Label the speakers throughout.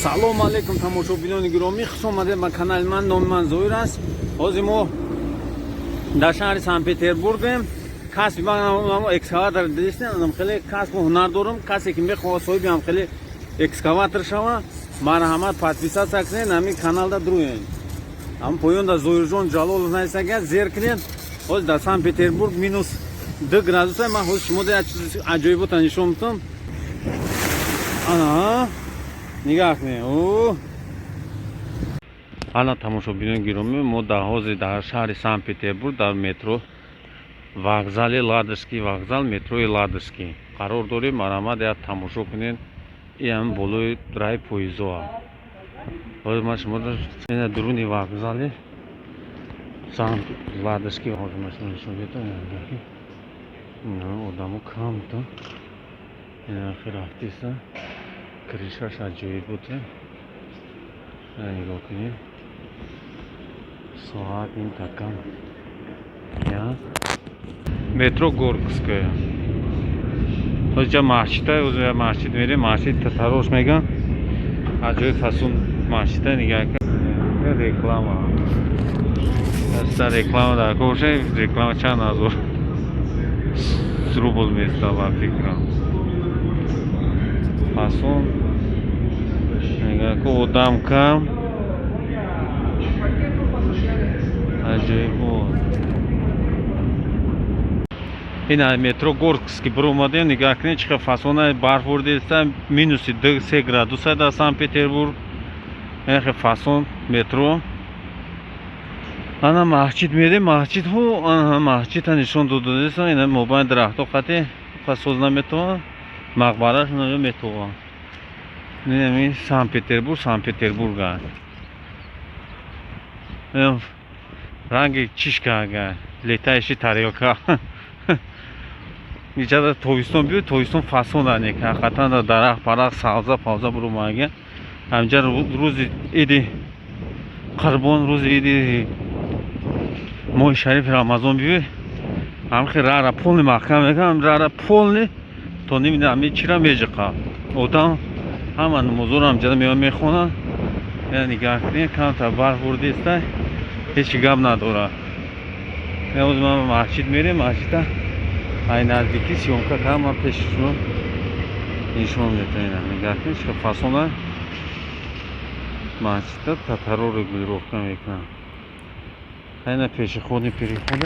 Speaker 1: Салому алейкум, тамошобинони гиромӣ, хуш омадед ба канали ман. Номи ман Зоир аст. Ҳозир мо дар шаҳри Санкт Петербургем. Касби ман экскаватор дидистем, хеле касбу ҳунар дорам. Касе ки мехоҳад соҳиби ҳам хеле экскаватор шава, марҳамат, подписаться кунед, ҳамин каналда дуруен. Ҳам поёнда Зоирҷон Ҷалолов нависага, зер кунед. Ҳозир дар Санкт Петербург -2 градуса. Ман ҳозир шумо як чизи аҷоибота нишон медиҳам. Ана, нигаҳ кунед. Ана, тамошобинони гиромӣ, мо дар ҳозир дар шаҳри Санкт Петербург дар метро вокзали Ладожский вокзал, метрои Ладожский қарор дорем. Марҳамат, як тамошо кунед. Ин болои раи поездоа. Ҳозир ман шуморо ина дуруни вокзали Санкт Ладожский ҳозир ман шумо нишон медиҳам. Одамо камта, ина рафтиса, крыша ш аҷоиб бута. Нигоҳ кунед, соат ин такам я метро Горьковская. Ҳозир масҷида, ҳозир масҷид мерем, масҷид татарош меган, аҷоиб фасон масҷида. Нигаҳ, реклама аста, реклама дар коша, реклама чанд ҳазор рубл места ба фикрам. Фасон, нигоҳ ку, одам кам, аҷоибот. Ина метро Горьковский биромадем. Нигоҳ кунед, чӣ қадр фасона, барф бурдеста, -2-3 градуса дар Санкт Петербург. Ехе фасон метро. Ана масҷид мерем, масҷидҳо, ана масҷида нишон додадеса. Ина мобайни дарахто қати соз наметавон, мақбараш метавон. Ин Санкт Петербург, Санкт Петербург аст. Ранги чишка, ага летающий тарелка. Иҷада тобистон биёй, тобистон фасон ане, ҳақиқатан да дарахт парахт савза павза бурумага. Ҳамҷа рӯзи иди Қурбон, рӯзи иди моҳи шарифи Рамазон биёй, ҳамхи рара полный маҳкам мекунам, рара полный то ними ҳами чира меҷиқа. Одам ҳама намозоро ҳамҷада меоян, мехонанд. Я нигаҳ кунед, камтар барф бурдиста, ҳеҷ гап надорад. Ҳозир ман масҷид мерем, масҷида ай наздикӣ съёмка кардам, ман пеши шумо нишон метавонам. Нигаҳ кунед, чӣ фасона масҷида татаро регулировка мекунанд. Айна пешеходный переход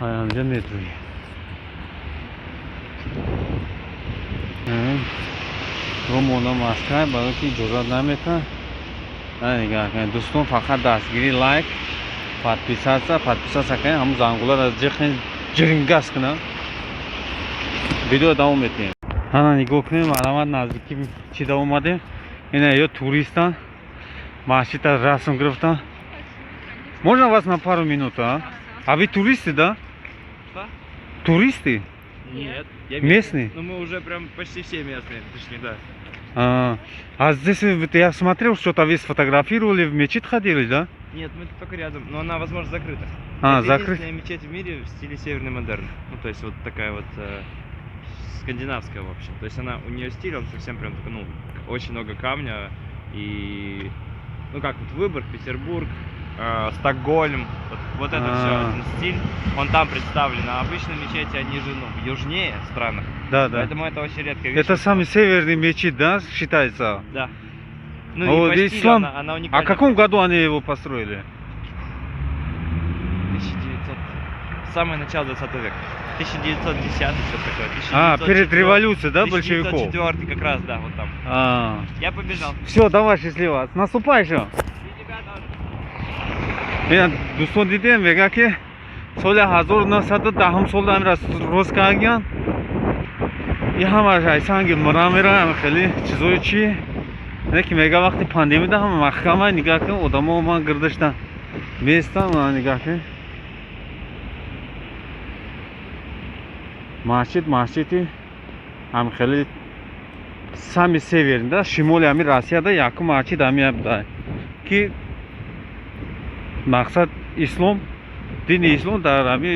Speaker 1: а, ай ҳамҷа метрои. Ромона маска, барои ки иҷозат наметаҳад. Нигаҳ кунед, дӯстон, фақат дастгирӣ, лайк, подписаться, подписаться кунед, ҳамун зангуларо ҷихен ҷирингас кунад. Видео давом метиҳем. Ана, нигоҳ кунед, марҳамат, наздикӣ чида омадем. Ина ё туристан, масҷида расм гирифтан. Можно вас на пару минут? А вы туристы, да?
Speaker 2: Что?
Speaker 1: Туристы?
Speaker 2: Нет. Я
Speaker 1: местный?
Speaker 2: Ну, мы уже прям почти все местные, точнее, да.
Speaker 1: А здесь я смотрел, что-то вы сфотографировали, в мечеть ходили, да?
Speaker 2: Нет, мы тут только рядом, но она, возможно, закрыта.
Speaker 1: А,
Speaker 2: Это
Speaker 1: закрыта.
Speaker 2: Единственная мечеть в мире в стиле северный модерн. Ну, то есть вот такая вот скандинавская, в общем. То есть она, у нее стиль, он совсем прям такой, ну, очень много камня и, ну, как вот Выборг, Петербург, Стокгольм, вот это все,
Speaker 1: А.
Speaker 2: один стиль, он там представлен. А обычно мечети, они же, ну, в южнее странах.
Speaker 1: Да.
Speaker 2: Поэтому это очень редкая вещь.
Speaker 1: Это самый северный мечеть, да, считается?
Speaker 2: Да. Ну,
Speaker 1: А
Speaker 2: и
Speaker 1: вот
Speaker 2: по стилю
Speaker 1: ислам-
Speaker 2: она
Speaker 1: А
Speaker 2: уникальна.
Speaker 1: в каком году они его построили?
Speaker 2: 1900. Самое начало 20 века. 1910, что-то такое.
Speaker 1: А, перед
Speaker 2: 1904,
Speaker 1: революцией, да, большевиков?
Speaker 2: 1904 как раз, да, вот там.
Speaker 1: А.
Speaker 2: Я побежал.
Speaker 1: Все, давай, счастливо. С наступающим.
Speaker 2: И тебя тоже.
Speaker 1: Ина, дӯстон, дидем, мега ки соли 1910 сол амира рост кардагиян. И ҳамаш ай санги мрамора, хеле чизои чи не ки мега, вақти пандемида ҳама маҳкама. Нигаҳ кун, одамо ман гирдашта местам. Нигаҳ кун, масҷид, масҷиди ҳам хеле самый север да, шимоли ҳами Россияда якум масҷид ҳами буда, ки мақсад ислом, дини ислом дар ҳами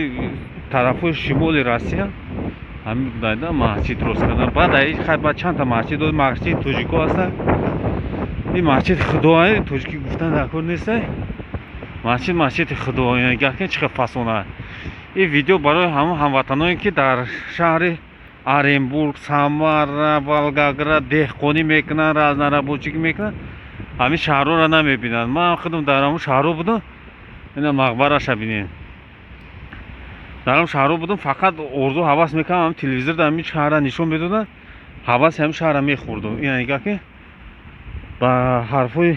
Speaker 1: тарафҳои шимоли Россия ҳами будайда масҷид рост кардан. Баъд хай, баъд чандта масҷид, масҷиди тоҷико ҳастанд. Ин масҷиди Худоа, тоҷикӣ гуфтан дар кор нестай. Масҷид масҷиди Худо, нигоҳ кун, чӣ қадр фасона. Ин видео барои ҳамон ҳамватаное, ки дар шаҳри Оренбург, Самара, Волгоград деҳқонӣ мекунанд, разнорабочий гӣ мекунанд, ҳамин шаҳрҳоро намебинанд. Ман худам дар ҳамон шаҳрҳо будам. Ина мақбараша бинед. Дар ҳамон шаҳрҳо будам, фақат орзу ҳавас мекардам, ҳамин телевизорда ҳамин шаҳрра нишон медоданд, ҳаваси ҳамин шаҳрра мехӯрдум. Ина нигоҳ кун, ба ҳарфҳои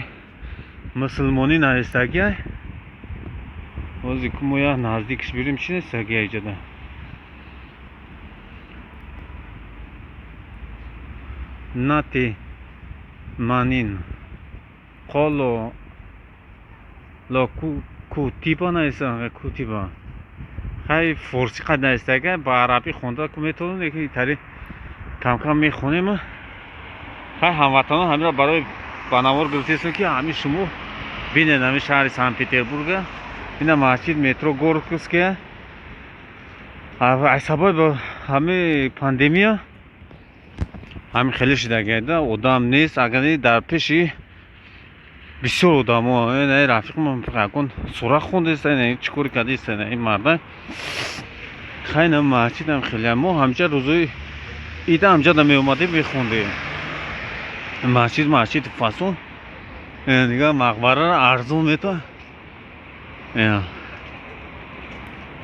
Speaker 1: мусулмонӣ навистагиай. Ҳозир ку мо як наздикш бирем, чӣ нестагиай иҷода. Нати манин қоло ло кутиба нависта, кутиба. Хай, форсӣ қад навистага, ба арабӣ хонда ку метавонем, лекин итари камкам мехонем. Хай, ҳамватанон, ҳаминро барои ба навор гирифтесем, ки ҳамин шумо бинед ҳамин шаҳри Санкт Петербурга. Ина масҷид, метро Горьковская. Аз сабаби ҳамин пандемия ҳамин хеле шидагида, одам нест. Агар дар пеши бисёр одамо, рафиқам ягон сура хондеста, чӣ кори кардеста ин марда. Хай, на масҷидам хеле. Мо ҳамҷа рӯзои ида ҳамҷада меомадем, мехондем. Масҷид масҷиди фасон. Дига мақбараро арзон мета,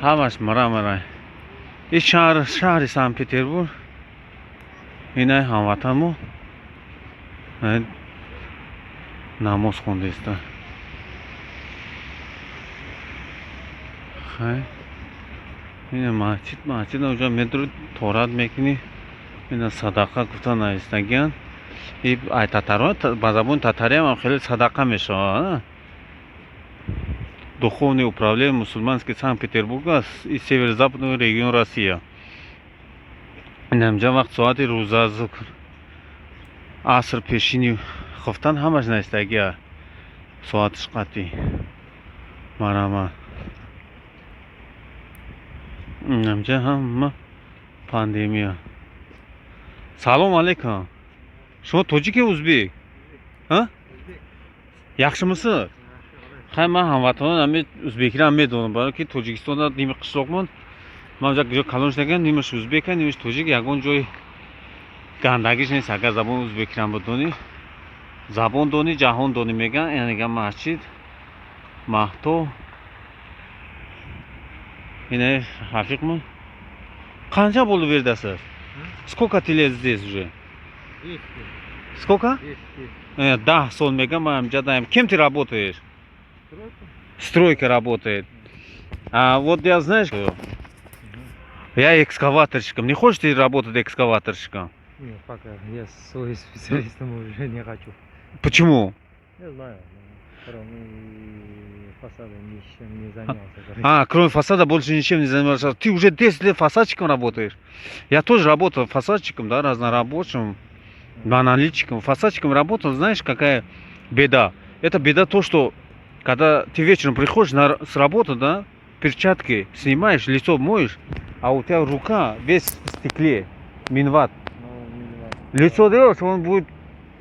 Speaker 1: ҳамаш мара-мара. Ин шаҳр шаҳри Санкт Петербург. Инай ҳамватанмо намоз хондеста. Хай, ина масҷид, масҷид оҷа медури, торат мекунӣ. Ина садақа гуфта навистагиян. И ай татаро, ба забони татариам хеле садақа мешавад. Духовное управление мусульманский Санкт-Петербурга и северо-западный регион Россия. Инамҷа вақт соати рӯза, зукр, аср, пешини хуфтан ҳамаш навистагия, соатиш қатъӣ. Марҳамат, инамҷа ҳама пандемия. Салом алейкум, шумо тоҷики, узбек? Яхшимисиз? Хай, ман ҳамватанон ҳами узбекиро медонам, барое ки Тоҷикистонда ними қишлоқмон. Ман ҷо калон шудагиам, нимаш узбека, нимаш тоҷик. Ягон ҷои гандагиш нест, агар забони узбекиро бидонӣ. Забон донӣ, ҷаҳон донӣ мегӯянд. Ина масҷид маҳто. Ина рафиқмон қанча болу бердасиз? Сколько ты лет здесь уже? Сколько? 10 сол мегӯям, ман ҳамҷа даем. Кем ты работаешь? Стройка работает. А вот я, знаешь, я экскаваторщиком. Не хочешь ты работать экскаваторщиком?
Speaker 3: Нет, пока я своим специалистом уже не хочу.
Speaker 1: Почему?
Speaker 3: Не знаю, кроме фасада ничем не занялся, короче.
Speaker 1: А, кроме фасада больше ничем не занимался. Ты уже 10 лет фасадчиком работаешь? Я тоже работал фасадчиком, да, разнорабочим, аналитчиком. Фасадчиком работал, знаешь, какая беда? Это беда то, что когда ты вечером приходишь с работы, да, перчатки снимаешь, лицо моешь, а у тебя рука весь в стекле, минват.
Speaker 3: Ну, минимум.
Speaker 1: Лицо делаешь, он будет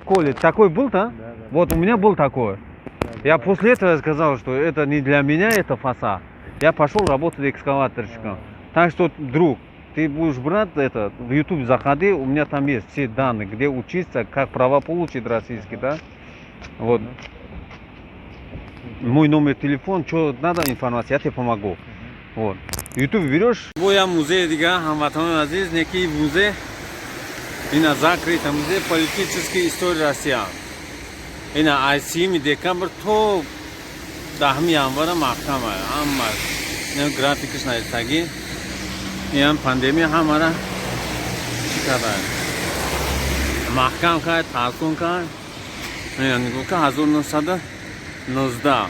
Speaker 1: колет. Такой был, да?
Speaker 3: Да.
Speaker 1: Вот у меня был такой.
Speaker 3: Да,
Speaker 1: Я
Speaker 3: да.
Speaker 1: после этого сказал, что это не для меня, это фасад. Я пошел работать экскаваторщиком. Так что, друг, ты будешь брать это, в YouTube заходи, у меня там есть все данные, где учиться, как права получить российский, да? Вот. Мой номер телефон, что надо информация, я тебе помогу. Вот. YouTube берешь. Боя музей дига, ҳамватанони азиз, некий музей. Ина закрыто, музей политической истории России. Ина аз 7 декабр то 10 январа маҳкама, ҳама. Ина графикаш навистагӣ. Ин пандемия ҳамара чӣ карда? Маҳкам кард, тарсон кард. Ина нигоҳ кун, 1919.